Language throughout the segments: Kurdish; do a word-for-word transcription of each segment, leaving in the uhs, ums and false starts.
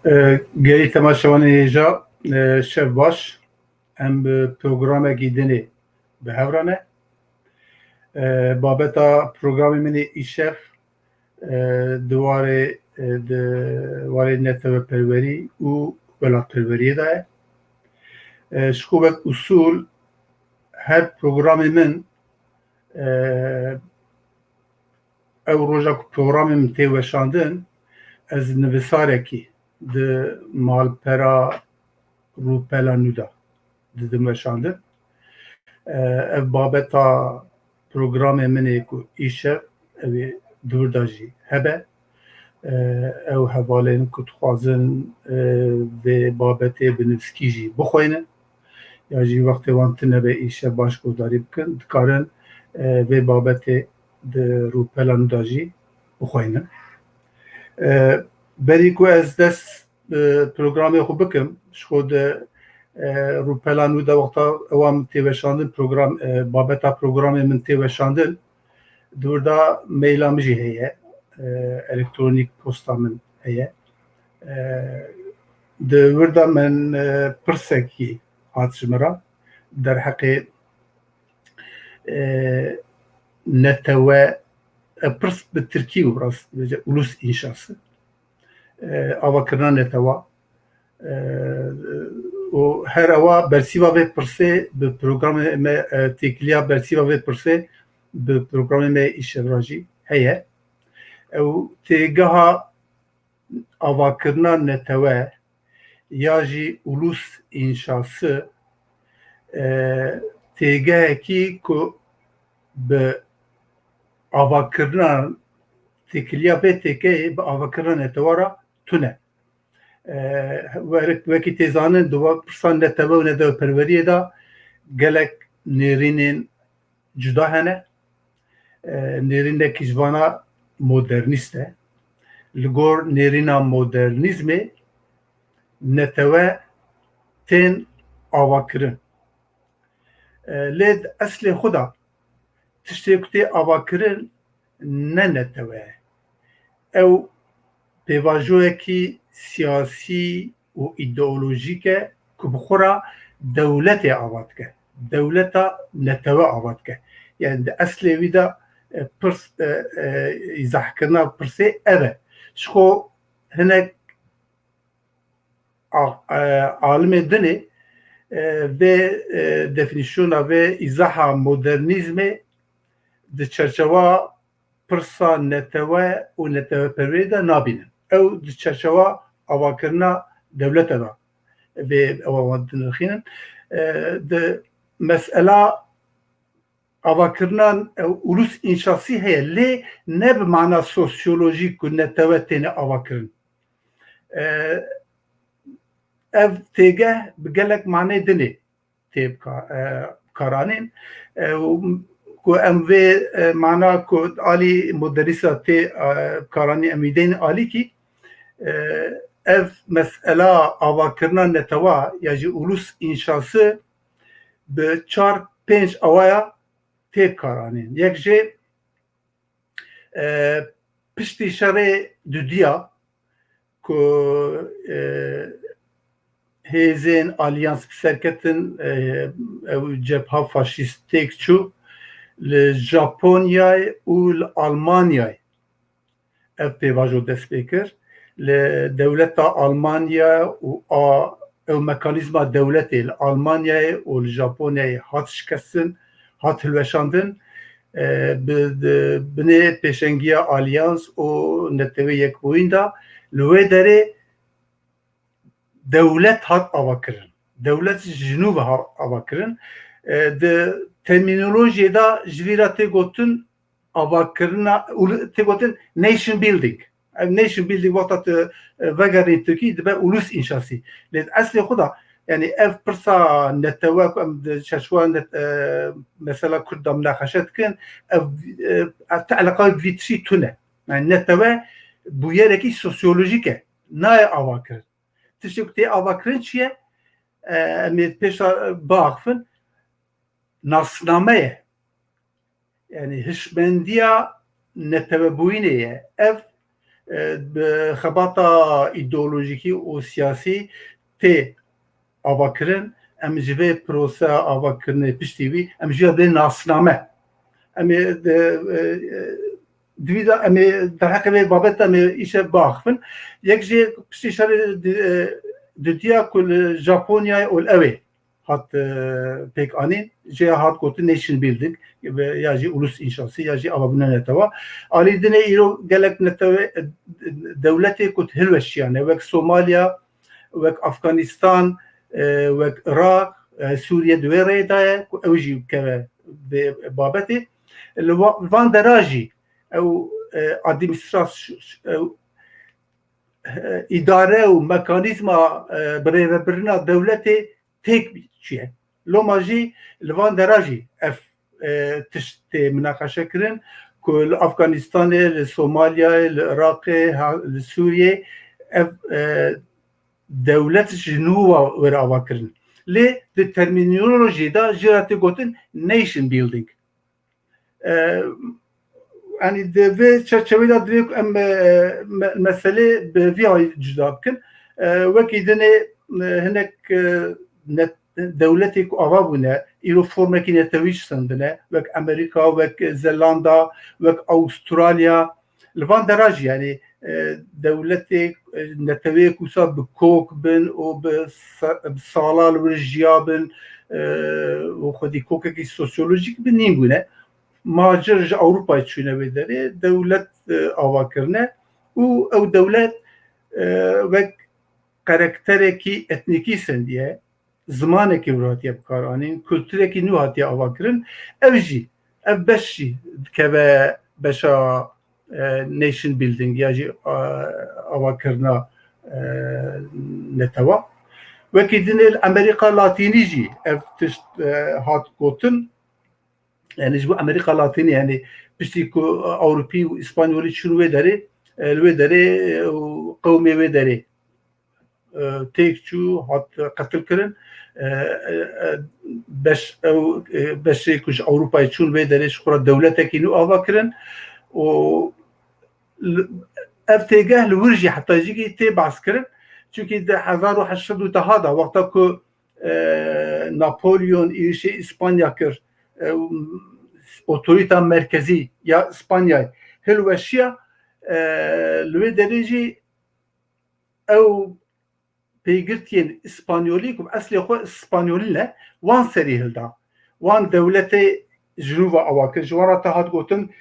E, Gelî temaşevanê hêja, e, şev baş. Em bi programekî dinê bi hev re ne. E, babeta programê min ê îşev, e, di warê, e, di warê neteweperwerî û welatperweriyê de ye. E, ji xwe wek usûl her programê min, e, ew roja ku programê min tê weşandin, ez nivîsarekî di malpera Rûpela Nû de didim weşandin. E, ev babeta programê min ê ku îşev ew ê di wir de jî hebe. E, ew hevalên ku dixwazin, e, vê babetê bi nivîskî jî bixweynin, ya jî wextê wan tune be îşev baş guhdarî bikin, dikarin, e, vê babetê di Rûpela Nû de jî bixweynin. E, berî ku ez dest, e, programê xwe bikim, ji xwe di, e, Rûpela Nû de wexta ewa min tê weşandin, program, e, babeta programê min tê weşandin, di wir de maila min jî heye, e, elektronîk posta min heye. E, di wir de min, e, pirsekî hat ji min re derheqê, e, netewe, e, pirs bi tirkî û rast dibêje ulus înşası, e, avakirina netewa, e, û her ewa bersîva vê pirsê bi programê me, e, têkiliya bersîva vê pirsê bi programê me îşev re jî heye. Ew têgeha avakirina netewe ya jî ulus înşası, e, têgehekî ku bi avakirina têkiliya vê têkeyê bi avakirina netewa re tune. E, wek-, wekî tê zanin di we pirsa netewe û neteweperweriyê de gelek nêrînên cuda hene. E, nêrînekî ji vana modernîst e. Li gor nêrîna modernîzmê netewe tên avakirin. E, lê di eslê xwe de tiştê ku tê avakirin ne netewe ye. Ew pêvajoyekî siyasî û îdeolojîk e ku bi xwe re dewletê ava dike. Dewleta netewe ava dike. Yani di eslê wî de, e, pirs, e, e, îzahkirina pirsê ev e. Ji xwe hinek a-, e, alimê dinê, e, vê, e, definîsyona vê îzaha modernîzmê di çerçewa pirsa netewe û neteweperweriyê de nabînin. Ew di çerçewa avakirina dewlete de vê ewa wan dinirxînin. E, di mesela avakirina, e, ulus înşasî heye, lê ne bi mana sosyolojîk ku netewe têne avakirin. E, ev têgeh bi gelek manê dinê tê bika-, e, karanîn. E, û ku em vê, e, mana ku alî modernîsta tê, e, karanîn em îdeyên alîkî, e, ev mesela avakirina netewa ya jî ulus înşası bi çar pênc awaya tê karanîn. Yek jê, e, piştî şerê dudiya ku, e, hêzên aliyans bi ser ketin, e, ew cebha faşîstêk çû li Japonyayê û li Almanyayê ev pêvajo dest pê kir. Li dewleta Almanya û a, ew mekanîzma dewletê li Almanyayê û li Japonyayê hat şikestin, hat hilweşandin. E, bi, di binê pêşengiya aliyans û netewê yekbûyîn de li wê derê dewlet hat avakirin. Dewlet ji nû ve ha-, avakirin. E, di termînolojiyê de ji vî re tê gotin avakirina, û tê gotin nation building. Ev nation building wexta tu, e, vegerîn Tirkî dibe ulus înşasî. Lê di eslê xwe de, yani ev pirsa netewe ku em di çerçewa net-, e, mesela Kurd de minaqeşe dikin, ev, e, ev ti eleqa bi vî tişî tune. Yani netewe bûyerekî sosyolojîk e. Nayê avakirin. Tiştê ku tê avakirin çi ye? E, em ê pêşa biaxifin. Nasname ye. Yani hişmendiya netewebûyînê ye. Ev, e, bi xebata îdeolojîkî û siyasî tê avakirin. Em ji vê proseya avakirinê piştî wî, em ji ya dê nasname. Em ê di, e, e, di vî de, em ê derheqê vê babet em ê îşev biaxivin. Yek jê piştî şerê di, e, dudiya ku li Japonyayê û li ew ê hat, e, pêk anîn, jê hat gotin nation building, ya jî ulus înşası, ya jî avabûna netewa. Alî dinê îro gelek netewe, e, dewletê ku hilweşiyane, wek Somalya, wek Afganistan, e, wek Iraq, e, Sûriye di wê rêyê de ye, ku ew jî keve vê babetê. Li wa-, van dera jî ew, e, administras-, ew, e, îdare û mekanîzma, e, birêvebirina dewletê têk çûye. Loma jî li van dera jî ev, e, tişt tê minaqeşe kirin ku li Afganistanê, li Somalyayê, li Iraqê, ha, li Sûriyê ev, e, dewlet ji nû wa were ava kirin. Lê di termînolojiyê de jê re tê gotin nation building. E, yanî di vê çerçeveyê de divê ku em, e, me-, meselê bi vî awayî cuda bikin. E, wekî dinê, e, hinek, e, net-, dewletê ku ava bûne, îro formekî netewî ji sendine, wek Amerîka, wek Zelanda, wek Awustralya, li van dera jî, yanî, e, dewletê, e, neteweyê ku wisa bi kok bin û bi se-, bi sala li wir jiya bin, e, û xwedî kokekî sosyolojîk bin nîn bûne. Macir ji Ewropayê çûne wê derê, dewlet, e, ava kirine û ew dewlet, e, wek karakterekî etnîkî sendiye, zimanekî wir hatiye bikaranîn, kulturekî nû hatiye avakirin. Ev jî, ev beş jî dikeve beşa, e, nation building ya jî, e, avakirina, e, netewa. Wekî dinê li Amerîka Latînî jî ev tişt, e, hat gotin. Yanî ji bo Amerîka Latînî, yanî piştî ku Ewropî û Îspanyolî çûn wê derê, e, li wê derê, e, û qewmê wê derê, e, têk çû, hat qetil kirin. E, e, e, beş, ew, e, beşê ku ji Ewropayê çûn wê derê ji xwe re dewletekî nû ava kirin û li, ev têgeh li wir jî heta jîkî tê behs kirin. Çunkî di hezar û heşt sed û deha de wexta ku, e, Napolyon êrişê Îspanya kir, e, otorîta merkezî ya Îspanyayê hilweşiya, e, li wê derê jî ew pêgirtiyên Îspanyolî ku eslê xwe Îspanyolî ne, wan serî hilda. Wan dewletê ji nû ve ava kir. Ji wan re te hat gotin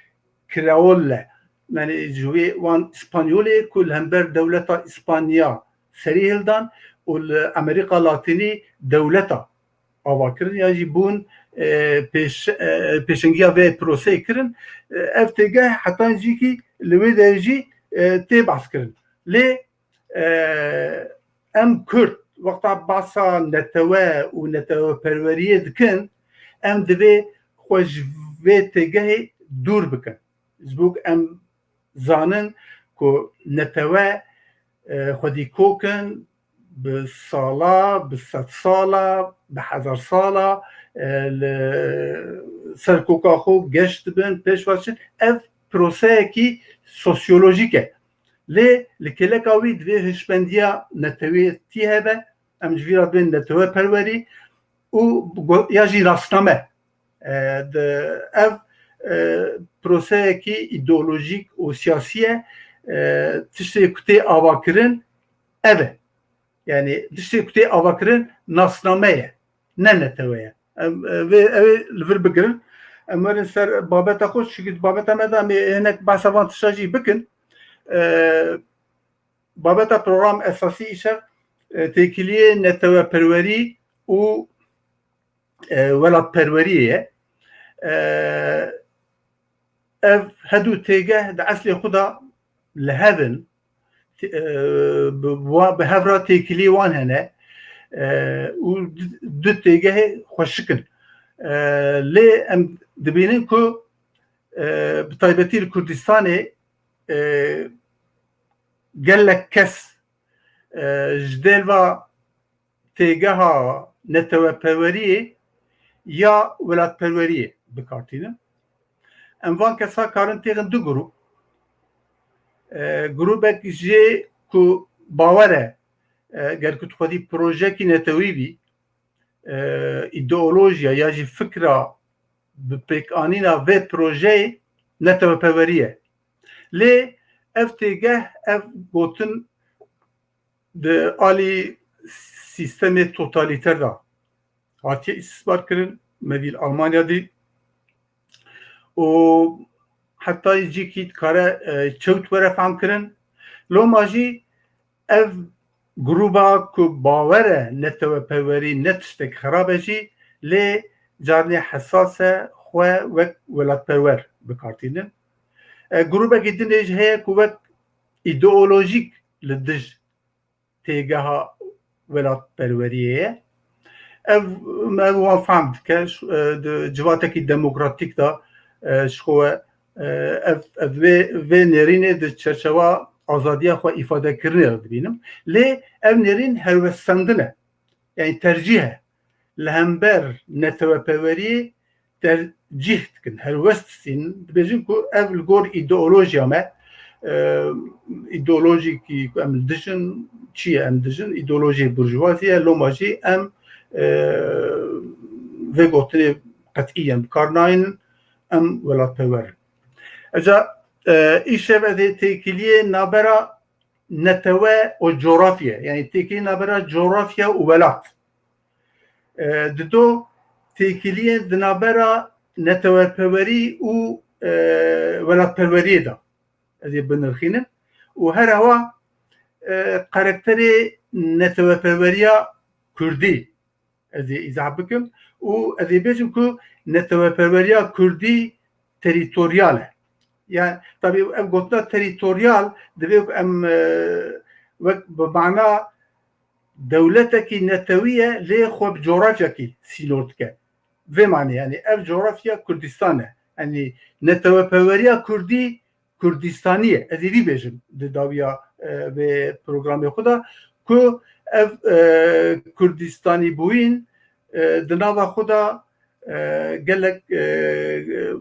kreol le. Yanî ji wê wan Îspanyolê ku li hember dewleta Îspanya serî hildan û li Amerîka Latînî dewleta ava kirin ya jî bûn, e, pêş-, e, pêşengiya vê proseyê kirin. E, ev têgeh hetan jîkî li wê de jî, e, tê behs kirin. Lê, e, em Kurd wexta behsa netewe û neteweperweriyê dikin, em divê xwe ji vê têgehê dûr bikin. Ji bo ku em zanin ku netewe, e, xwedî kok in, bi sala, bi sedsala, bi hezarsala, e, li ser koka xwe geş dibin, pêş ve diçin. Ev proseyekî sosyolojîk e. Lê li kêleka wî divê hişmendiya neteweyetî hebe, em ji vî re dibên neteweperwerî û go-, ya jî nasname. E, di, ev, e, proseyekî îdeolojîk û siyasî ye. E, tiştê ku tê avakirin ev e. Yanî tiştê ku tê avakirin nasname ye, ne netewe ye. Em, e, vê, ew ê li vir bigirin. Em werin ser babeta xwe, çunkî di babeta me de em ê hinek behsa van tişta jî bikin. E, babeta program esasî îşev, e, têkiliyê neteweperwerî û, e, welatperweriyê ye. E, ev hedû têgeh di eslê xwe de li hev in, e, bi, wa-, bi hev re têkiliyê wan hene, e, û du, du têgehê xweşik in. E, lê em dibînin ku, e, bi taybetî li Kurdistanê, e, gelek kes, e, ji dêl va têgeha neteweperweriyê ya welatperweriyê bi kar tînin. Em van kesa karin têxin du grûp. E, grûbek jê ku bawer e, e, ger ku tu xwedî projeyekî netewî bî, e, îdeolojiya ya jî fikra bi pêkanîna vê projeyê neteweperwerî ye. Lê ev têgeh, ev gotin di alî sîstemê totalîter de hatiye îstismar kirin, me dî li Almanya dî û heta cîkî dikare, e, çewt were fehmkirin. Loma jî ev grûba ku bawer e neteweperwerî ne tiştek xerab e jî, lê carinê hesas e xwe wek welatperwer bi kar tînin. E, grûbekî din ê jî heye ku wek îdeolojîk li dij têgeha welatperweriyê ye. Ev, ev wan fehm dike, ş-, e, di civatekî demokratîk de, e, ji xwe, e, ev, ev vê, vê nêrînê di çerçewa azadiya xwe îfadekirinê de dibînim. Lê ev nêrîn helwestandin e. Yani tercîh e. Li hember neteweperweriyê tercîh dikin, helwest distînin, dibêjin ku ev li gor îdeolojiya me, e, îdeolojîkî ku em li dijin, çi ye em dijin, îdeolojiyê burjuvazî ye, loma jî em, e, vê gotinê qetîyen bi kar naynin, em welatperwer in. Eca, e, îşev ez ê têkiliyê nabera netewe û coğrafya, yani têkiliyê nabera coğrafya û welat. E, dido têkiliyên di navbera neteweperwerî û, e, welatperweriyê de ez ê binirxînim û her awa, e, karakterê neteweperweriya kurdî ez ê îzah bikim û ez ê bêjim ku neteweperweriya kurdî terîtoryal e. Yani, tabî ev gotina terîtoryal divê ku em, e, wek bi mana dewletekî netewî ye, lê xwe bi coğrafyakî sînor dike. Vê manê, yani ev coğrafya Kurdistan e. Yani neteweperweriya Kurdî Kurdistanî ye. Ez ê vî bêjim di dawiya, e, vê programê xwe de ku ev, e, Kurdistanî bûyîn, e, di nava xwe de, e, gelek, e, e,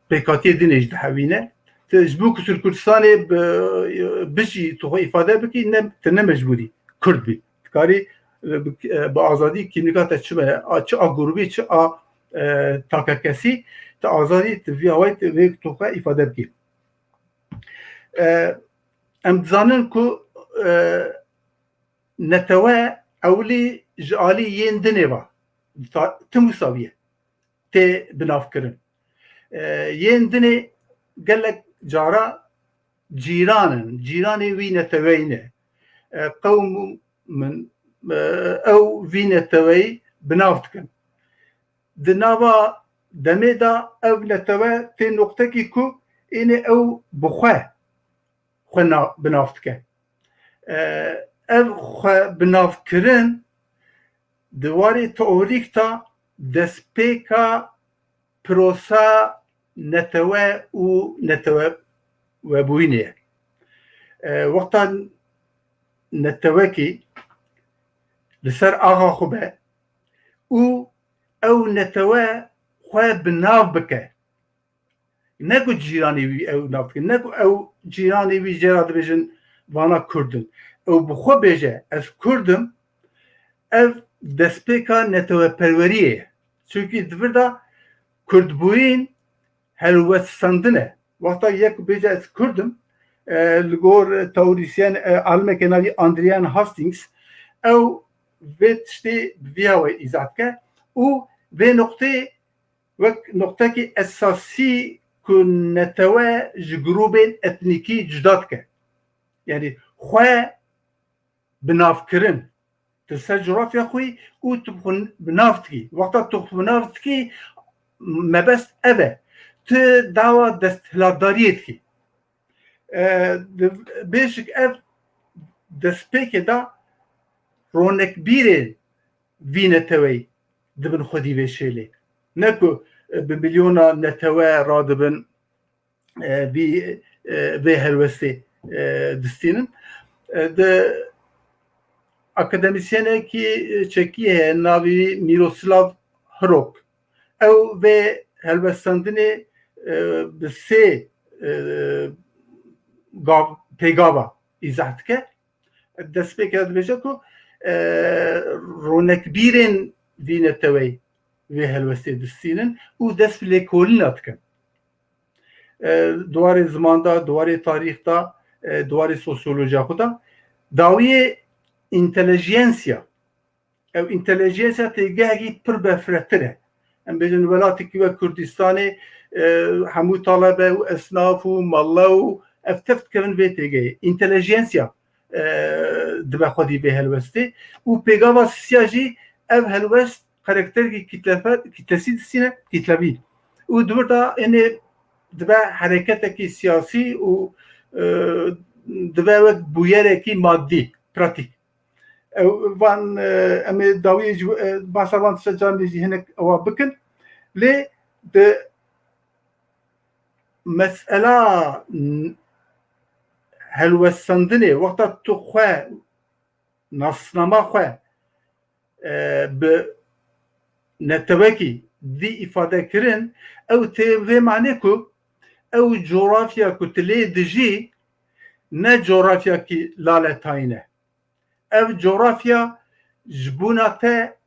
pêkhatiyê din jî dihewîne. Ti ji bo ku tu li Kurdistanê bi, bijî, tu xwe îfade bikî, ne, tu ne mecbûrî Kurd bî. Dikarî, e, bi, e, bi azadî kîmlîka te çi be, a, çi a grûbî, çi a, e, takekesî, tu azadî, tu vî awayî, tu vê tu xwe îfade bikî. E, em dizanin ku, e, netewe ewilî ji alî yên dinê ve ta-, tim wisa bûye tê binavkirin. E, yên dinê gelek cara cîran in, cîranê wî neteweyî ne. E, qewm min, e, ew vî neteweyî binav dikin. Di nava demê de ev netewe tê noqtekî ku ênê ew bi xwe xwe na-, binav dike. E, ev xwe binavkirin di warê teorîk de destpêka prosa netewe û netewe webûyînê ye. E, wexta netewekî li ser axa xwe be û ew netewe xwe binav bike. Ne ku cîranê wî ew nav dikin, ne ku ew cîranê wî jê re dibêjin vana Kurd in. Ew bi xwe bêje, ez Kurd im, ev destpêka neteweperweriyê ye. Çunkî di vir de Kurdbûyîn helwestandin e. Wexta yek bêje ez Kurd im, e, li gor teorîsyen, e, alimeke navî Adrian Hastings, ew vê tiştê bi vî awayî îzah dike û vê noqtê wek noqtekî esasî ku netewe ji grûbên etnîkî cuda dike. Yanî xwe binavkirin. Tu ser coğrafya xwe yî û tu bi xwe binav dikî. Wexta tu xwe binav dikî, mebest ev e. Tu dawa desthilatdariyê dikî. E, di-, bêjik ev destpêkê de ronekbîrê vî neteweyî dibin xwedî vê şêlê. Ne ku, e, bi milyona netewe radibin, e, vî, e, vê helwestê, e, distînin. E, di akademîsyenekî çekî heye, navê wî Miroslav Hrok. Ew vê helwestandinê, e, bi sê, e, gav, pêgava îzah dike. Destpêkê dibêje ku, e, ronekbîrên vî neteweyî vê helwestê distînin û dest bi lêkolîna dikin. E, di warê ziman de, di warê tarîx de, e, di warê sosyolojiya xwe de. Dawiyê întelijensiya. Ew întelijensiya têgehekî pir befretir e. Em bêjin welatekî wek Kurdistanê, e, hemû talebe û esnaf û malla û ev tev dikevin vê têgehê. Întelijensiya, e, dibe xwedî vê helwestê û pêgava sisiya jî ev helwest karakterekî kitlefe-, kitlesî distîne, kitlevî. Û di wir de, ênê dibe hereketekî siyasî û, e, dibe wek bûyerekî madî, pratîk. Ew van, e, em ê dawiyê jî, e, bahsa van tişta carnê jî hinek ewa bikin. Lê di mesela n-, helwestandinê, wexta tu xwe, nasnama xwe, e, bi netewekî dî îfade kirin, ew tê vê manê ku ew coğrafya ku tu lê dijî ne coğrafyakî laletayî ne. Ev coğrafya ji bona te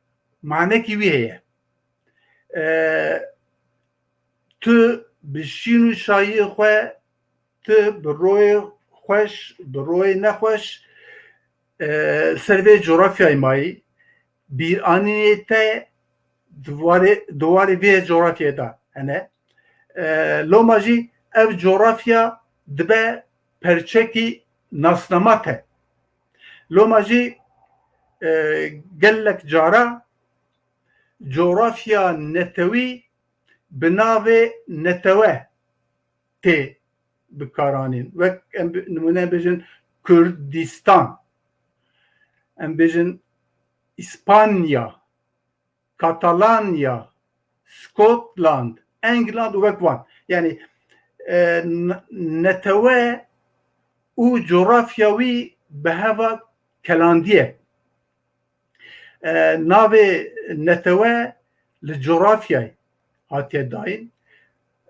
manekî wî heye. E, tu bi şîn û şayiyê xwe, tu bi royê xweş, bi royê nexweş, e, ser vê coğrafyayê mayî, bîranînê te di warê, di warê vê coğrafyayê de hene. E, loma jî ev coğrafya dibe perçekî nasnama te. Loma jî, e, gelek cara coğrafya netewî bi navê netewe tê bikaranîn. Wek em bi-, nimûne bêjin Kurdistan, em bêjin İspanya, Katalanya, Scotland, England û wek van. Yani, e, n-, netewe û coğrafya wî bi heva kelandiye. E, navê netewe li coğrafyayê hatiye dayîn.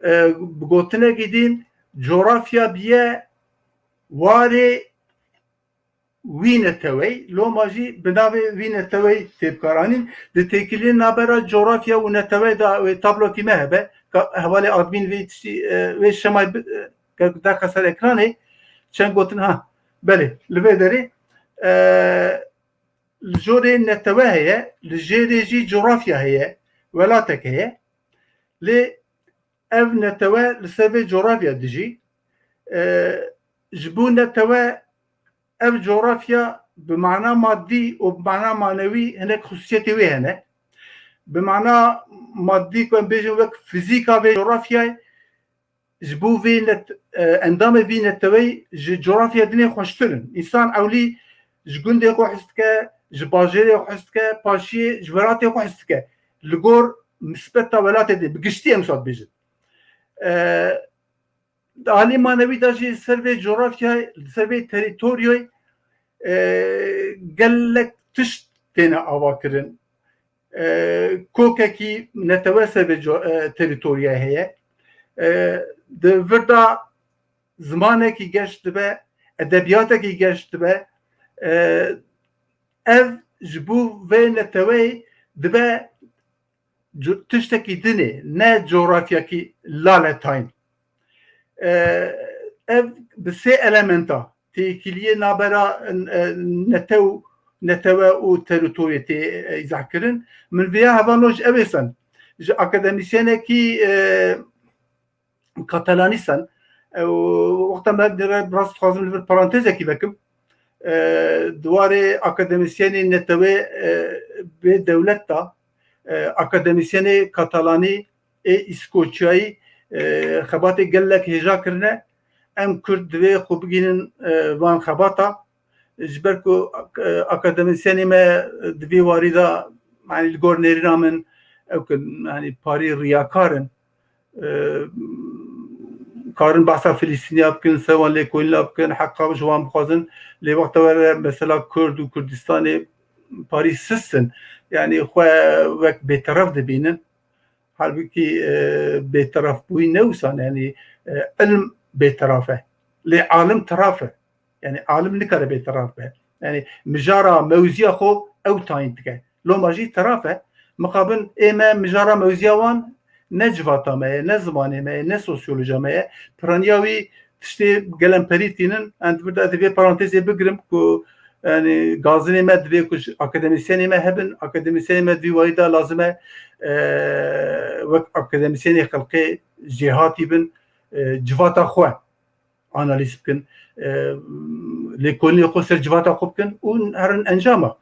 E, bi gotinekî din, coğrafya biye warê wî netewey, loma jî bi navê vî netewey tê bikaranîn. Di têkiliyên nabera coğrafya û netewe de wê tablokî me hebe, ka hevalê admîn vê tiştî, e, wê şemayê bi-, e, ke derxe ser ekranê, çend gotin, ha, belê, li vê derê, e, li jorê netewe heye, li jêrê jî coğrafya heye, welatek heye. Lê ev netewe li ser vê coğrafya dijî. E, ji bo netewe ev coğrafya bi mana madî û bi mana manewî hinek xusûsiyetê wê hene. Bi mana madî ku em bêjin wek fizîka vê coğrafyayê, ji bo vê net-, e, endamê vî neteweyî ji coğrafya dinê xweştir in. Însan ewlî ji gundê xwe his dike, ji bajêrê xwe his dike, paşiyê ji welatê xwe his dike. Li gor nisbeta welatê din, bi giştî em wisa dibêjin. E, di alî manewî de jî ser vê coğrafyayê, ser vê terîtoryoyê, e, gelek tişt têne avakirin. E, kokekî netewe ser vê co-, e, terîtoryayê heye. E, di vir de zimanekî geş dibe, edebiyatekî geş dibe. E, ev ji bo vê neteweyê dibe co-, tiştekî din e, ne coğrafyakî laletayîn. E, ev bi sê elementa têkiliyê nabera, e, netew-, netewe û terîtoriyê tê, e, îzah kirin. Min vêya hevalno ji ev êsan, ji akademîsyenekî, e, Katalanî sen. E, û wexta me nêre rast dixwazim li vir parantezekî vekim. E, di warê akademîsyenê netewê, e, bê dewlet de, e, akademîsyenê Katalanî ê Îskoçyayî, e, xebatê gelek hêja kirine. Em Kurd divê xwe bigihînin, e, van xebata. Ji ber ku, e, akademîsyenê me di vê warî de, yanî li gor nêrîna min, ew ki, yanî parî riyakar in. E, karin behsa Filistîniya bikin, ser wan lêkolîna bikin, heqa ji wan bixwazin. Lê wexta were mesela Kurd û Kurdistanê parî sist in. Yanî xwe wek bêteref dibînin. Halbûkî, e, bêterefbûyî ne wisa ne, yanî, e, ilm bêteref e. Lê alim teraf e. Yani alim nikare bê teraf be. Yani mijara mewziya xwe ew tayîn dike. Loma jî teraf e. Mixabin ê me mijara mewziya wan ne civata me ye, ne zimanê me ye, ne sosyolojiya me ye. Piraniya wî tiştê gelemperî tînin. Em di vir de ez ê vê parantezê bigirim ku, yani, gazinê me divê ku ji akademîsyenê me hebin. Akademîsyenê me di vî wayî de lazim e, e, wek akademîsyenê xelqê jêhatî bin, e, civata xwe analîz bikin, e, lêkolînê xwe ser civata xwe bikin û herin encama.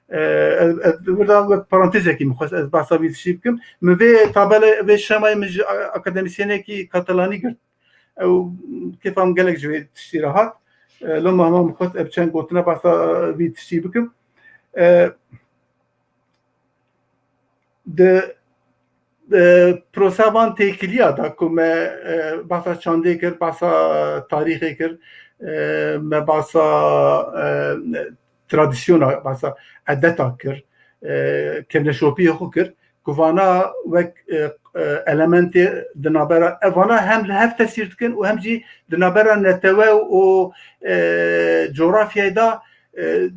E, ez, ez, burada wek parantezekî min xwest ez behsa vî tiştî bikim. Min vê tabele, vê şemayê min ji a-, akademîsyenekî Katalanî girt. Ew kêfa min gelek ji vê tiştî re hat. E, loma hema min xwest ev çend gotina behsa vî tiştî bikim. E, di, e, prosa van têkiliya da ku me, e, behsa çandê kir, behsa tarîxê kir, e, me behsa, e, tradisyona, behsa edeta kir, e, kevneşopiyê xwe kir, ku vana wek, e, e, elementê di navbera, e, vana hem li hev tesîr dikin û hem jî di navbera netewe û, e, coğrafyayê de, e,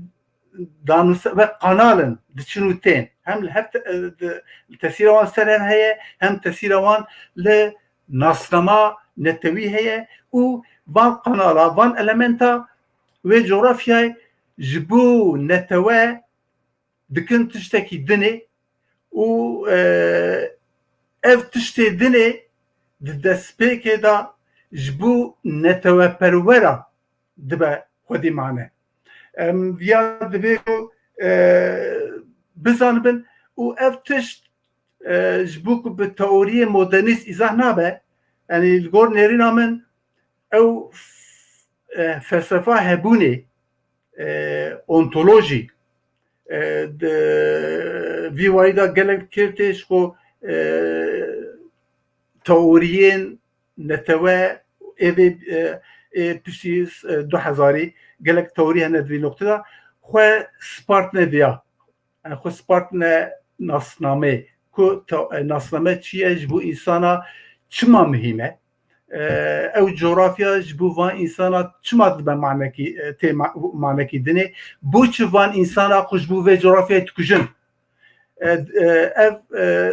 danûse-, wek kanal in, diçin û tên. Hem li hev te-, e, di, tesîra wan ser hev heye, hem tesîra wan li nasnama netewî heye û van kanala, van elementa wê coğrafyayê ji bo netewe dikin tiştekî dinê û, e, ev tiştê dinê di destpêkê de ji bo neteweperwera dibe xwedî mane. Em viya divê ku, e, bizanibin û ev tişt, e, ji bo ku bi teoriyê modernîst îzah nabe, yanî li gor nêrîna min ew, e, felsefa hebûnê, e, ontolojî, e, di vî wayî de gelek kêr tê ji xwe, e, teoriyên netewe ê vê, e, ê piştî, e, du hezarî gelek teorî hene di vî noqtê de xwe spartine viya. Yani xwe spartine nasnamê. Ku ta-, e, nasname çi ye, ji bo însana çima muhîm e? E, ew coğrafya ji bo van însana çima dibe manekî, e, tê ma-, manekî dinê? Boçi van însana xwe ji bo vê coğrafyayê dikujin? E, e, ev, e,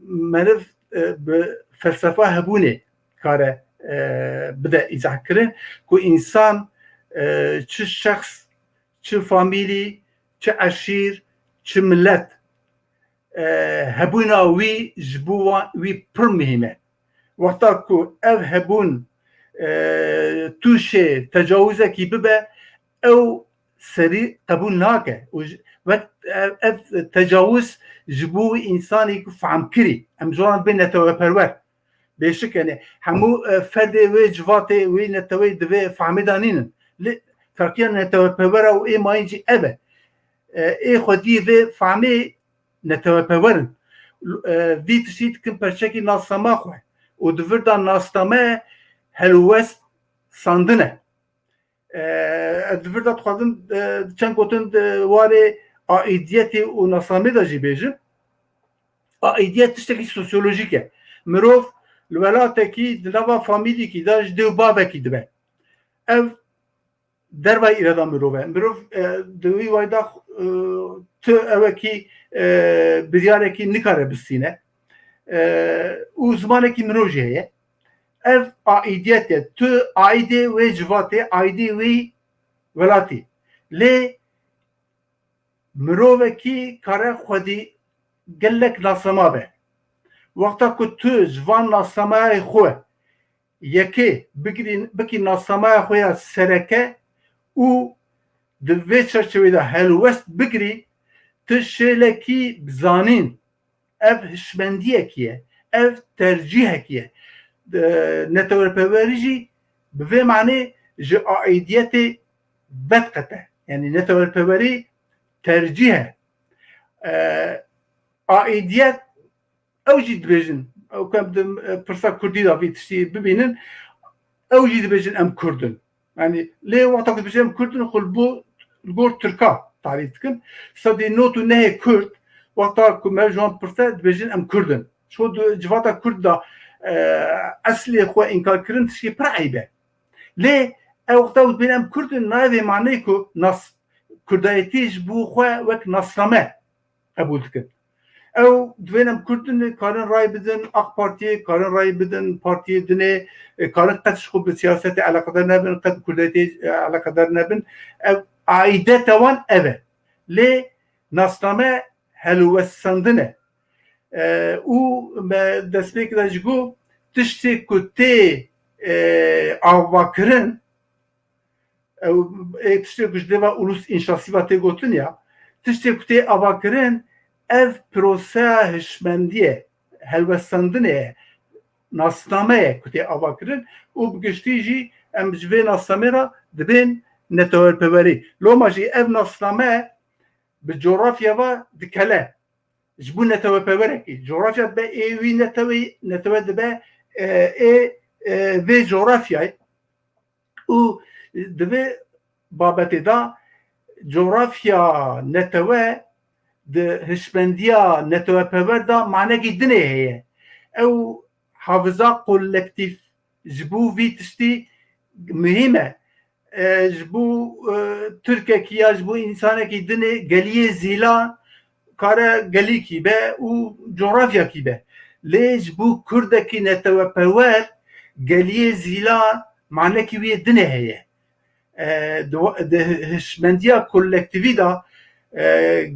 meriv, e, bi felsefa hebûnê kare, e, bide îzah kirin ku însan, e, çi şexs, çi famîlî, çi eşîr, çi milet, e, hebûna wî ji bo wan, wî pir muhîm e. Wexta ku ev hebûn, e, tûşê tecawizekî bibe, ew serî qebûl nake. Û ji, wek ev, ev tecawuz ji bo wî însanî ku fehmkirî, em ji wan bê neteweperwer. Bêşik, yani, hemû, e, ferdê wê civatê, wê neteweyê divê fehmê de nînin. Lê ferqiya neteweperwera û ê mayîn jî ev e. E, ê xwedî vê fehmê neteweperwer in. E, vî tiştî dikin perçekî nasnama xwe û di vir de nasname helwest sandine. E, ez di vir de dixwazim, e, çend gotin di warê aîdiyetê û nasnamê de jî bêjim. Aîdiyet tiştekî sosyolojîk e. Mirov li welatekî di nava famîlîkî de ji dê û bavekî dibe. Ev dervayî îrada mirov e. Mirov, e, di wî wayda, e, tu ewekî, e, biryarekî nikare bistîne. E, û zimanekî mirov jî heye. Ev aîdiyet e. Tu aîdê wê civatê, aîdê wê welatî. Lê mirovekî kare xwedî gelek nasnama be. Wexta ku tu ji van nasnamayê xwe yekê bigirî, bikî nasnamaya xwe ya sereke û di vê çerçevê de helwest bigirî, tu şêlekî bi zanîn, ev hişmendiyekî ye, ev tercîhekî ye. E, netewerperwerî jî bi vê manê ji aîdiyetê vediqete. Yanî netewerperwerî tercîh e. E, aîdiyet, ew jî dibêjin, ew ku em di, e, pirsa kurdî de vî tiştî bibînin, ew jî dibêjin em kurd in. Yanî lê wexta ku dibêjin em kurd in, xwe li bo, li gor Tirka tarîf dikin. Sedî nod û nehê kurd, wexta ku me ji wan pirse, dibêjin em kurd in. Ji xwe di civata kurd de, e, eslê xwe înkar kirin tiştê pir eyb e. Lê Ew wexta û dibên em Kurd in, nayê vê maneyê ku nas-, Kurdayetî ji bo xwe wek nasname qebûl dikin. Ew divên em Kurd in, karin ray bidin, AK Partiyê, karin ray bidin, partiyê dinê, e, karin qet ji xwe bi siyasetê eleqedar nebin, qet bi Kurdayetê, e, eleqedar nebin. Ev aîdeta wan ev e. Lê nasname helwestandin e. E, û me destpêkê de jî got, tiştê ku tê, e, avakirin, ew, ê tiştê ku ji dêva ulus înşasî ve tê gotin ya, tiştê ku tê avakirin, ev proseya hişmendiyê, helwestandinê ye, nasname ye ku tê avakirin û bi giştî jî em ji vê nasnamê re dibên neteweperwerî. Loma jî ev nasname bi coğrafya ve dikele. Ji bo neteweperwerekî, coğrafya dibe ê wî neteweyî, netewe dibe, e, ê, e, vê coğrafyayê. Û di vê babetê de coğrafya netewe di hişmendiya neteweperwer de manekî dinê heye. Ew hafiza kolektîf ji bo vî tiştî muhîm e. E, ji bo, e, Tirkekî ya ji bo însanekî dinê geliyê Zîlan kare gelîkî be û coğrafyakî be. Lê ji bo Kurdekî neteweperwer geliyê Zîlan manekî wî yê dinê heye. E, di, di hişmendiya kolektîvî de, e,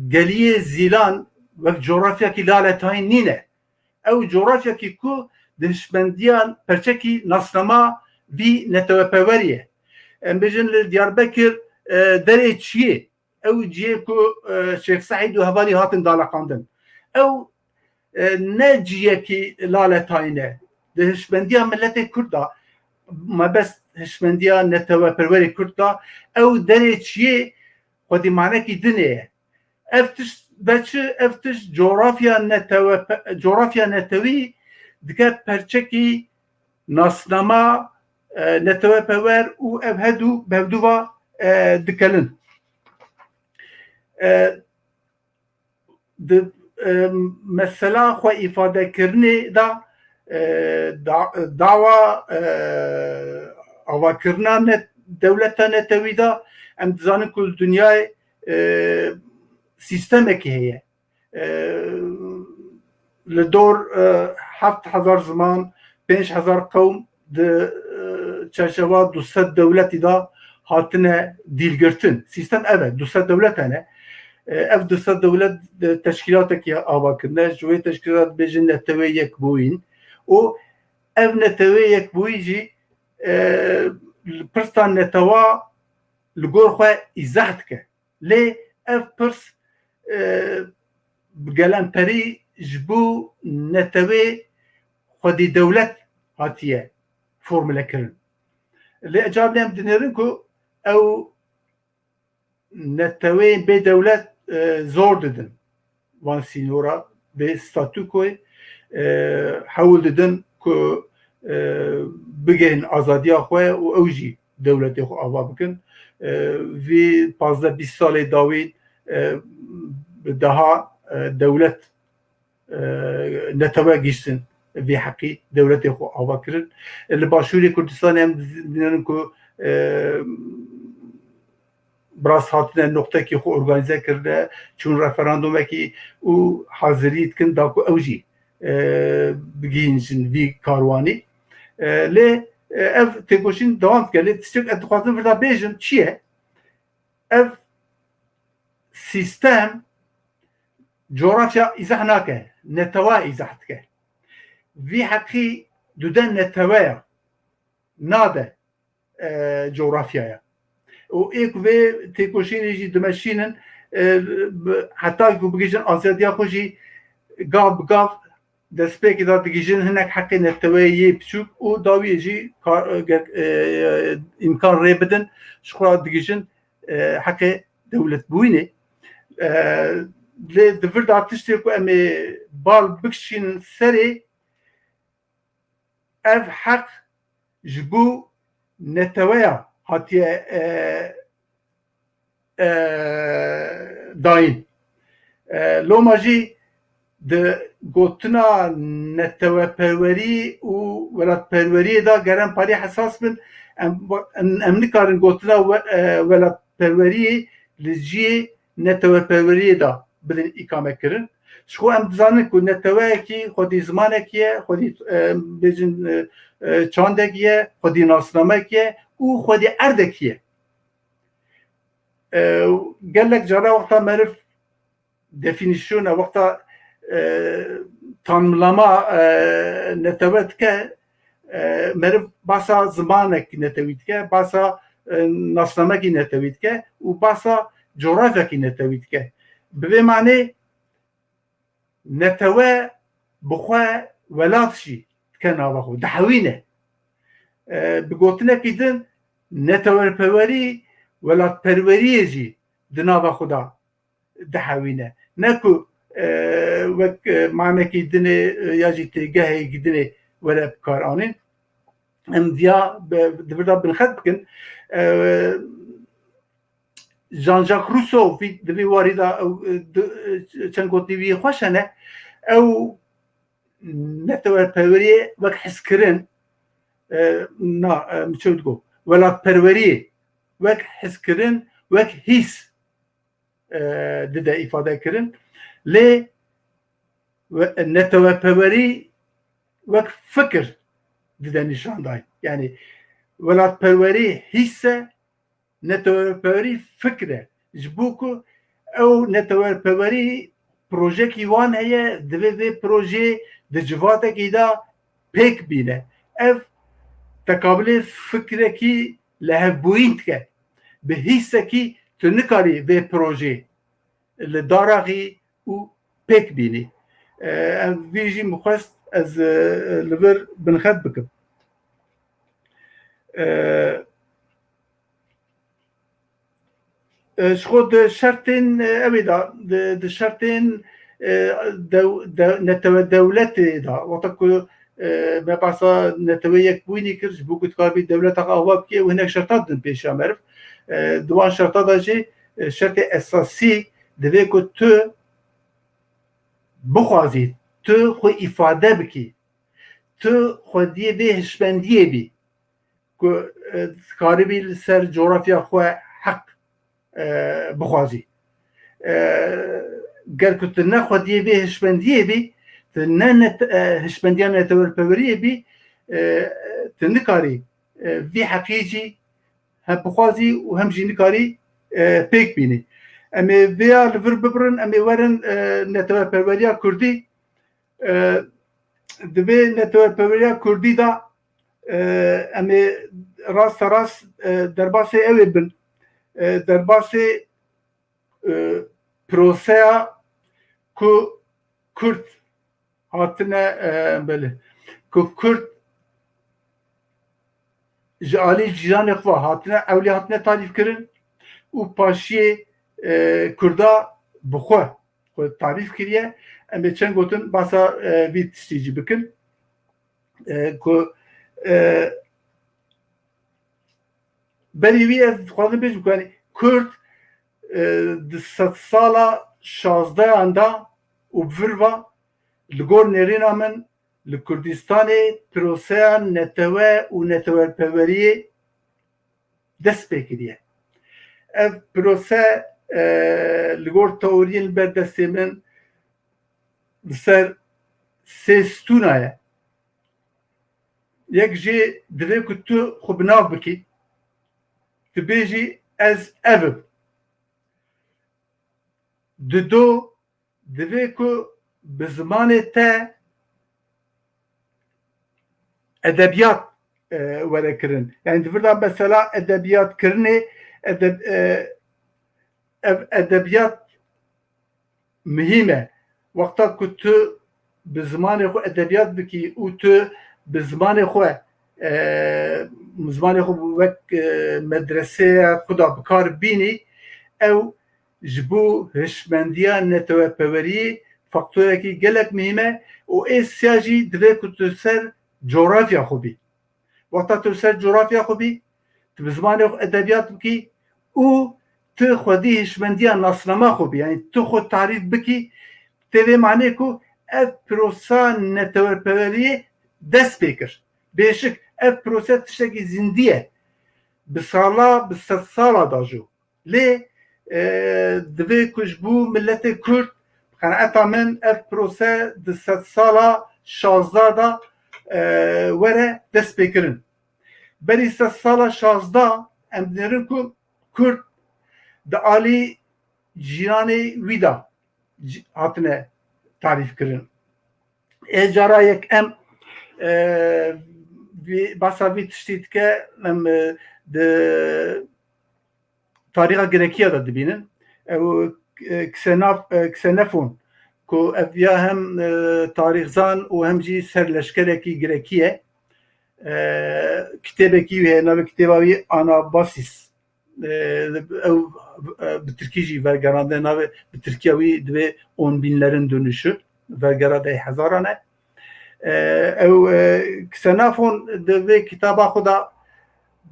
geliyê Zîlan wek coğrafyakî lale tayîn nîne. Ew coğrafyakî ku di hişmendiyan perçekî nasnama vî neteweperwerî ye. Em bêjin li Diyarbekir, e, derê çiyê. Ew ciyê ku, e, Şêx Seîd û hevalî hatin daleqandin. Ew, e, ne ciyekî lale tayîn e. Di hişmendiya miletê Kurd de, mebest hişmendiya neteweperwerê Kurd de, ew derê çiyê xwedî manekî dinê ye. Ev tişt be çi? Ev tişt coğrafya netewe-, coğrafya netewî dike perçekî nasnama, e, neteweperwer û ev hedû bi hevdû ve, e, dikelin. E, di, e, mesela xwe îfadekirinê de, e, da-, dawa, e, avakirina net-, dewleta netewî de, em dizanin ku li dinyayê, e, sîstemekî heye. E, li dor, e, heft hezar ziman, pênc hezar qewm di, e, çarçewa du sed dewletî de hatine dîlgirtin. Sîstem ev e, du sed dewlet hene. E, ev du sed dewlet, e, teşkîlatekî ava kirine. Ji wê teşkîlat bêjin Netewê Yekbûyîn. Û ev Netewê Yekbûyî jî, e, li pirsa netewa li gor xwe îzah dike. Lê ev pirs, e, bi gelemperî ji bo netewê xwedî dewlet hatiye formule kirin. Lê eca em dinêrin ku ew neteweyên bê dewlet, e, zor didin van sînora, vê statûkoyê, e, hewl didin ku, e, bigihên azadiya xwe û ew jî dewletê xwe ava bikin. E, vî pazdeh bîst salê dawî, e, bi deha, e, dewlet, e, netewe gihîştin vî heqî dewletê xwe ava kirin. E, li Başûrê Kurdistanê em dibînin ku, e, bi rast hatine noqtekî xwe organîze kirine, çûn referandumekî û hazirî dikin da ku ew jî, e, bigihîjin vî karwanî. E, lê, e, ev têkoşîn dewam dike. Lê tiştek ez dixwazim vir de bêjim çi ye? Ev sîstem coğrafya îzah nake, netewa îzah dike. Vî heqî dude neteweya nade, e, coğrafyaya. Û ê ku vê têkoşînê jî dimeşînin, e, bi-, heta ku bigihîjin azadiya xwe jî gav bi gav destpêkê de digihîjin hinek heqê neteweyê yê piçûk û dawiyê jî ka-, e, ge-, e, îmkan rê bidin, ji xwe re digihîjin, e, heqê dewletbûyînê. E, lê di vir de tiştê ku em ê bal bikişînin serê, ev heq ji bo neteweya hatiye, e, e, dayîn. E, loma jî di gotina neteweperwerî û welatperweriyê de ger em parî hesas bin, Em, em, em nikarin gotina we, e, welatperweriyê li cihê neteweperweriyê de bidin îkamekirin. Ji xwe em dizanin ku neteweyekî xwedî zimanekî ye, xwedî, e, bêjin, e, e, çandekî ye, xwedî nasnamekî ye û xwedî erdekî ye. E, gelek cara wexta meriv defînîsyona, wexta, e, tanımlama, e, netewe dike, e, meriv basa zimanek netewî dike, basa, e, nasnamekî netewî dike û basa coğrafyakî netewî dike. Bi vê manê netewe bi xwe welat jî dike nava xwe, dihewîne. E, bi gotinekî din neteweperwerî welatperweriyê jî di nava xwe de dihewîne. Ne ku, e, wek, e, manekî dinê, e, ya jî têgehekî dinê were bikaranîn. Em viya bi, di vir de binxet bikin. E, Jean-Jacques Rousseau vî, di vî warî de ew, e, di, e, çend gotinî wî xweş hene. Ew neteweperweriyê wek hezkirin, e, na, e, min çi digot, welatperweriyê wek hezkirin, wek hîs, e, dide îfade kirin. Lê we-, neteweperwerî wek fikir dide nîşandayîn. Yanî welatperwerî hîs e, neteweperwerî fikr e. Ji bo ku ew neteweperwerî projekî wan heye, divê vê projeyê di civatekî de pêk bîne. Ev teqabilê fikrekî lihevbûyîn dike. Bi hîsekî tu nikarî vê projeyê li dar axî û pêk bînî. E, em vî jî min xwest ez, e, li vir binxet bikim. E, e, ji xwe di şertên, e, ew ê de, di, di şertên, e, dew-, de-, netewe dewletê de, wexta ku, e, me behsa Neteweyê Yekbûyînê kir, ji bo ku dikaribî dewleta xwe ava bikê û hinek şerta didin pêşiya meriv. E, di wan şerta de jî, e, şertê esasî divê ku tu bixwazî, tu xwe îfade bikî, tu xwediyê vê hişmendiyê bî ku, e, dikaribî li ser coğrafya xwe heq, e, bixwazî. E, ger ku tu ne xwediyê vê hişmendiyê bî, tu ne net-, e, hişmendiya netewerperweriyê bî, e, tu nikarî, e, vî heqî jî hem bixwazî û hem jî nikarî, e, pêk bînî. Em ê vêya li vir bibirin, em ê werin, e, neteweperweriya kurdî. E, di vê neteweperweriya kurdî de, e, em ê rasterast, e, derbasê ew ê bin. E, derbasê, e, proseya ku kurd hatine, e, belê, ku kurd ji alî cîranê xwe hatine, ewlî hatine tarîf kirin û paşiyê, e, kurda bi xwe, xwe tarîf kiriye. Em ê çend gotin basa, e, vî tiştî jî bikin. E, ku, e, berî wî ez dixwazim bêjim ku, yanî, kurd, e, di sedsala şazdehan de û bi vir ve li gor nêrîna min li Kurdistanê proseya netewe û neteweperweriyê dest pê kiriye. Ev prose, e, li gor teoriyên li ber destê min li ser sê stûna ye. Yek jê divê ku tu xwe bi nav bikî, tu bêjî ez ev im. Dido, divê ku bi zimanê te edebiyat, e, were kirin. Yani di vir de mesela edebiyatkirinê, edeb-, e, ev edebiyat muhîm e. Wexta ku tu bi zimanê xwe edebiyat bikî û tu bi zimanê xwe, e, zimanê xwe wek, e, medreseya xwe da bi kar bînî, ew ji bo hişmendiya neteweperweriyê faktorekî gelek muhîm e û ê siya jî divê ku tu ser coğrafya xwe bî. Wexta tu li ser coğrafya xwe bî, tu bi zimanê xwe edebiyat bikî û tu xwedî hişmendiya nasnama xwe bî, yanî tu xwe tarîf bikî, tê vê manê ku ev prosa netewerperweriyê dest pê kir. Bêşik, ev prose tiştekî zindî ye. bi sala, bi sedsala da jî. Lê, e, divê ku ji bo miletê Kurd, bi qenaeta min ev prose di sedsala şazdeh de, e, were destpêkirin. Berî sedsala şazdeh em dinêrin ku Kurd di alî cîranê wî de c-, hatine tarîfkirin. Ê cara yek em, e, vî, basa vî tiştî dike, em, e, di tarîxa Grekiya de dibînin. Ew, e, Ksenaf-, e, Ksenefon, ku ev ya hem, e, tarîxzan û hem jî serleşkerekî Grekî ye. E, kitêbekî wî heye, navê kitêba wî Anabasis. E, ew, e, bi tirkî jî vegerandine, navê bi tirkiya wî divê On Binlerin Dönüşü, vergera deh hezaran e. E, ew, e, Ksenafon di vê kitaba xwe de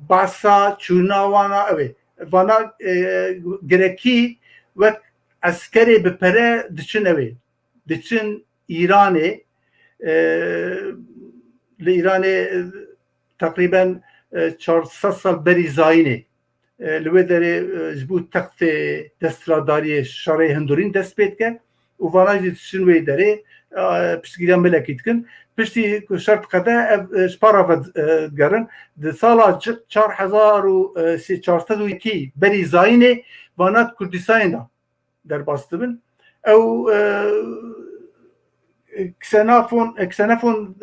bahsa çûna wana ew ê. Vana, e, Grekî wek eskerê bi pere diçin ew ê. Diçin Îranê, e, li Îranê, e, teqrîben, e, çar sed sal berî zayînê, e, li wê derê, e, ji bo textê desthilatdariyê şerê hundirîn dest pê dike û vana jî diçin wê derê, e, piştgiriya melekî dikin. Piştî ku şer diqede ev, e, ji para ve, e, digerin. Di sala çi-, çar hezar û, e, sê-, çar sed û yekî berî zayînê vana di Kurdistanê de derbas dibin. Ew, e, Ksenafon, e, Ksenefon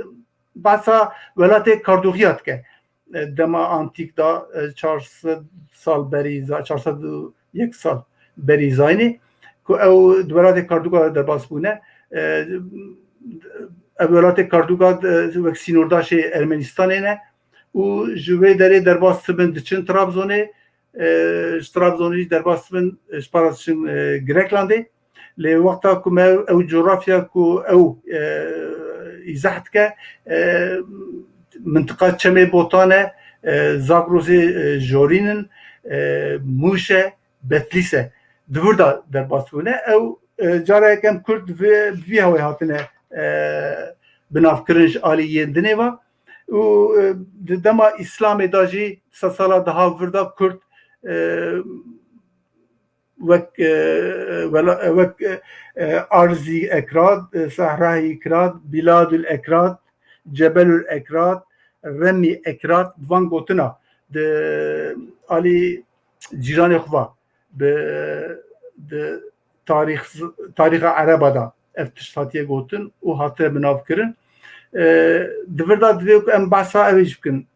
bahsa welatê Kardoxiya dike. E, dema antîk de, e, çar sed sal berî za-, çar sed û yek sal berî zayînê, ku ew di welatê Kardoxa de derbas bûne. E, ev welatê Kardoxa, e, wek sînordaşê Ermenistanê ne û ji wê derê derbas dibin diçin Trabzonê, e, ji Trabzonê jî derbas dibin, e, ji para diçin, e, Greklandê. Lê wexta ku me ew, ew coğrafya ku ew, e, îzah dike, e, mintiqa Çemê Botan e, e, Zagrosê, e, Jorîn in, e, Mûş e, Betlîs e. Di vir de derbas bûne. Ew, e, cara yekem Kurd bi vê, bi vî hawê hatine, e, binavkirin ji alî yên dinê ve. Û, e, di dema Îslamê de jî, sed sala daha vir de Kurd, e, wek, e, wela-, wek, e, Arzî Ekrad, e, Sehrayî Ekrad, Bîladul Ekrad, Cebelul Ekrad, Remî Ekrad, bi van gotina di alî cîranê xwe ve bi, di tarîx, tarîxa Ereba de ev tişt hatiye gotin û hatine binavkirin. E, di vir de divê ku em behsa ew ê jî bikin.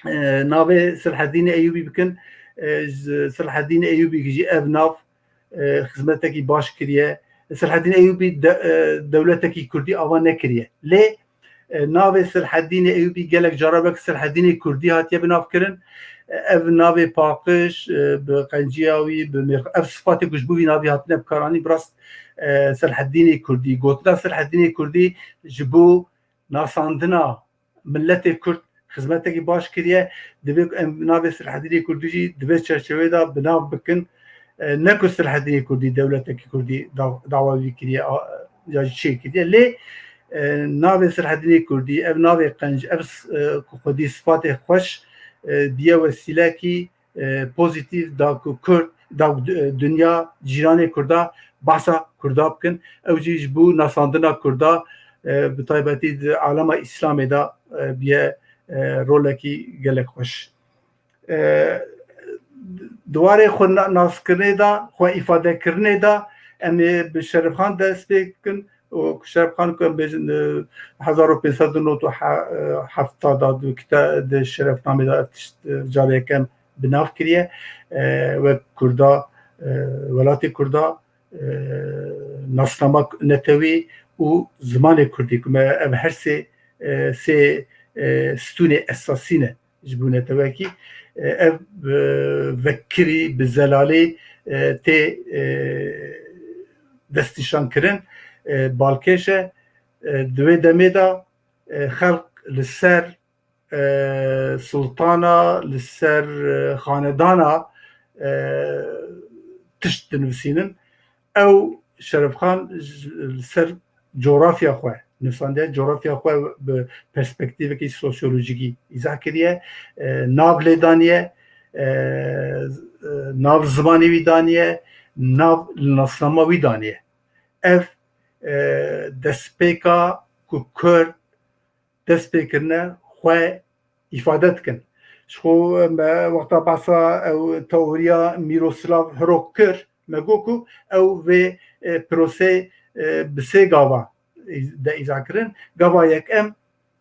E, navê Silhedînê Eyûbî bikin. E, ji Silhedînê Eyûbî jî ev nav, e, xizmetekî baş kiriye. Silhedîn Eyûbî de, e, dewletekî Kurdî ava nekiriye. Lê, e, navê Silhedînê Eyûbî gelek cara wek Silhedînê Kurdî hatiye binavkirin. E, ev navê paqij, e, bi qenciya wî, bi mêr-, ev sifatê ku ji bo vî navî hatine bikaranîn, bi rast, e, Silhedînê Kurdî. Gotina Silhedînê Kurdî ji bo nasandina miletê Kurd xizmetekî baş kiriye. Divê ku em navê Silhedînê Kurdî jî di vê çerçeveyê de bi nav bikin. E, ne ku Silhedînê Kurdî dewletekî Kurdî da-, dawa wî kiriye, a, ya jî çê kiriye. Lê, e, navê Silhedînê Kurdî, ev navê qenc, ev s-, e, ku xwedî sifatê xweş, e, diye wesîlekî, e, pozîtîf da ku Kurd, da ku d-, e, dinya cîranê Kurda, behsa Kurda bikin. Ew jî ji bo nasandina Kurda, e, bi taybetî di alema Îslamê de, e, biye, e, rolekî gelek xweş. E, di warê xwe na-, naskirinê de, xwe îfadekirinê de em ê bi Şerifxan dest pê bikin. û ku Şerifxan ku em bêjin, e, hezar û pênc sed û nod û hefta da di kite-, di Şerefnamê de ev tişt, e, carê yekem bi nav kiriye. E, wek Kurda, e, welatê Kurda, e, nasnama netewî û zimanê Kurdî ku me ev her sê, e, sê, e, stûnê esasî ne ji bo netewekî, e, ev, e, vekirî bi zelalê, e, tê, e, destnîşankirin, e, balkêş e. E, di wê demê de, e, xelk li ser, e, sultana, li ser, e, xanedana, e, tişt dinivîsînin. Ew Şerefxan ji, li ser coğrafya xwe, nivîsandiye, coğrafya xwe bi perspektîvekî sosyolojîkî îzah kiriye, e, nav lê daniye, e, e, nav zimanê wî daniye, nav li nasnama wî daniye. Ev, e, destpêka ku Kurd dest pê kirine xwe îfade dikin. Ji xwe me wexta behsa ew teoriya Miroslav Hrok kir, me got ku ew vê, e, proseyê, e, bi sê gava de îza kirin. Gava yekem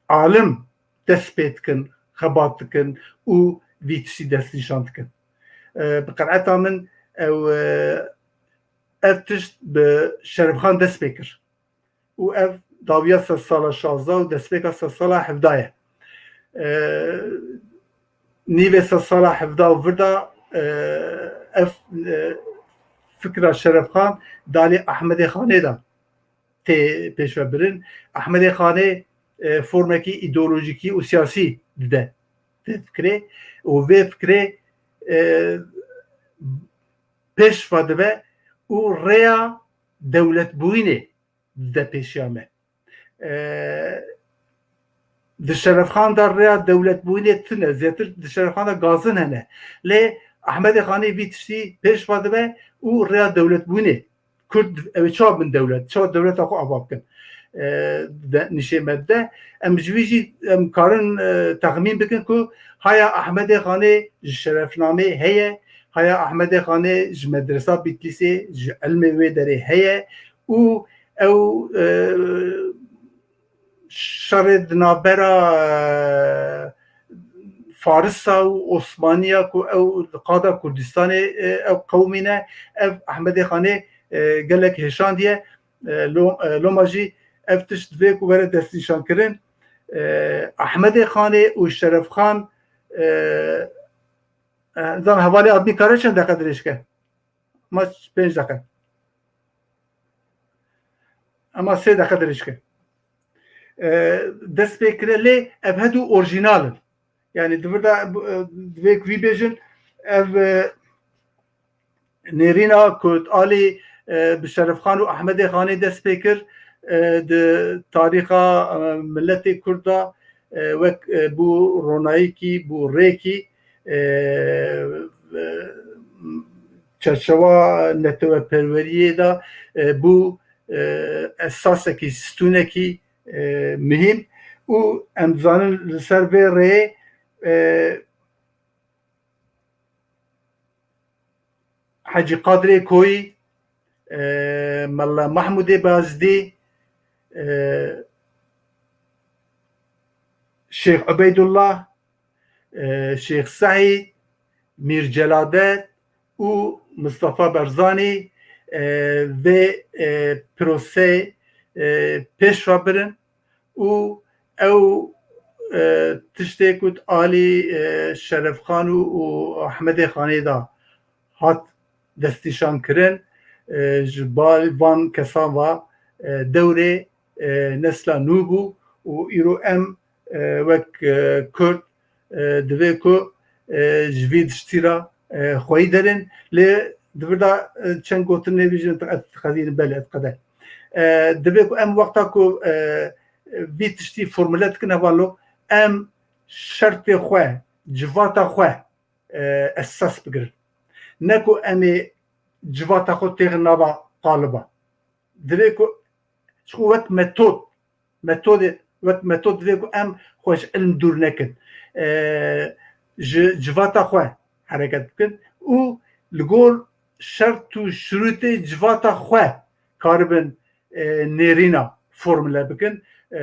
alim dest pê dikin, xebat dikin û vî tiştî destnîşan dikin. E, bi qenaeta min ew, e, ev tişt bi Şerifxan dest pê kir. Û ev dawiya sedsala şazdeh û destpêka sedsala hevdeh ye. E, nîvê sedsala hevdeh û vir de, e, ev, e, fikra Şerefxan dalê Ehmedê Xanê de tê pêşvebirin. Ehmedê Xanê, e, formekî îdeolojîkî û siyasî dide vê fikrê û vê fikrê, e, pêşve dibe û rêya dewletbûyînê dide pêşiya me. E, di Şerefxan de rêya dewletbûyînê tune, zêtir di Şerefxan de gazin hene. Lê Ehmedê Xanê vî tiştî pêşve dibe û rêya dewletbûyînê Kurd ew ê çawa bin dewlet, çawa dewleta xwe ava bikin, e, de, nîşê me dide. Em ji vî jî em karin, e, texmîn bikin ku haya Ehmedê Xanê ji şerefnamê heye, haya Ehmedê Xanê ji medresa Bitlîsê, ji ilmê wê derê heye û ew, e, şerê di navbera, e, Farisa û Osmaniya ku ew li qada Kurdistanê, e, ew qewimîne, ev Ehmedê Xanê, e, gelek hêşandiye. E, lo-, e, loma jî ev tişt divê ku were destnîşankirin. E, Ehmedê Xanê û Şerefxan, e, e, nizam hevalê admîn kare çend deqe dirêj ke? Ma pênc deqe. Ema sê deqe dirêj ke. E, dest pê kire lê ev hedû orjînal in. Yani di vir de, e, divê ku vî bêjin, ev, e, nêrîna ku alî, e, bi Şerifxan û Ehmedê Xanê dest pê kir, e, di tarîxa, e, miletê Kurd de, e, wek, e, bû ronayîkî, bû rêkî, e, e, çerçewa neteweperweriyê de, e, bû, e, esasekî, stûnekî, e, muhîm û em dizanin li ser vê rêyê, e, Hecî Qadrê Koyî, e, Mela Mahmûdê Bazdî, e, Şêx Ubeydullah, e, Şêx Seîd, Mîr Celadet û Mistefa Barzanî, e, vê, e, proseyê, e, pêş ve birin û ew, e, tiştê ku alî, e, Şerefxan û, û Ehmedê Xanê de hat destnîşankirin, e, ji ba-, van kesan ve, e, dewrê, e, nesla nû bû û îro em, e, wek, e, Kurd, e, divê ku, e, ji vî tiştî re, e, xweyî derin. Lê di vir de, e, çend gotin nêbêjin, ez dixezînim, belê, ez qede. E, divê ku em wexta ku, e, vî tiştî formule dikin, hevalno, em şertê xwe, civata xwe, e, esas bigirin. Ne ku em ê civata xwe têxin nava qaliba. Divê ku ji xwe wek metod, metodê, wek metod divê ku em xwe ji ilm dûr nekin. E, ji civata xwe hereket bikin û li gor şert û şirûtê civata xwe karibin, e, nêrîna formule bikin. E,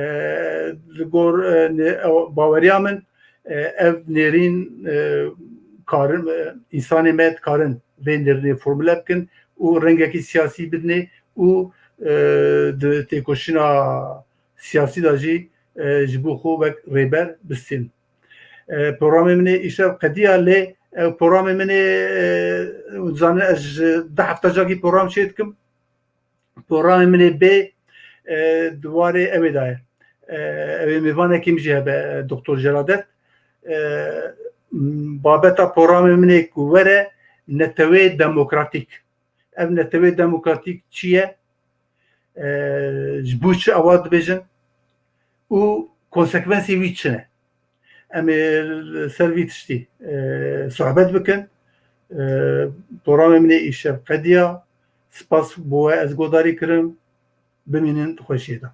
li gor, e, nê-, ew, baweriya min, e, ev nêrîn, e, karin, e, însanê me dikarin vê nêrînê formule bikin û rengekî siyasî bidinê û, e, di têkoşîna siyasî de jî, e, ji bo xwe wek rêber bistînin. E, programê min ê îşev qediya lê, e, programê min ê, e, zanin ez ji deh hefta cakî program çê dikim. Programê min ê bê, e, di warê ew ê de ye. E, ew ê mêvanekî min jî hebe, e, Doktor Celadet. E, m-, babeta programê min ê ku were netewê demokratîk. Ev netewê demokratîk çi ye? E, ji bo çi ewa dibêjin? û konsekwensê wî çi ne? Em ê li ser vî tiştî, e, sohbet bikin. E, programê min ê îşev qediya. Spas bo we ez godarî kirim. Bimînin di xweşiyê de.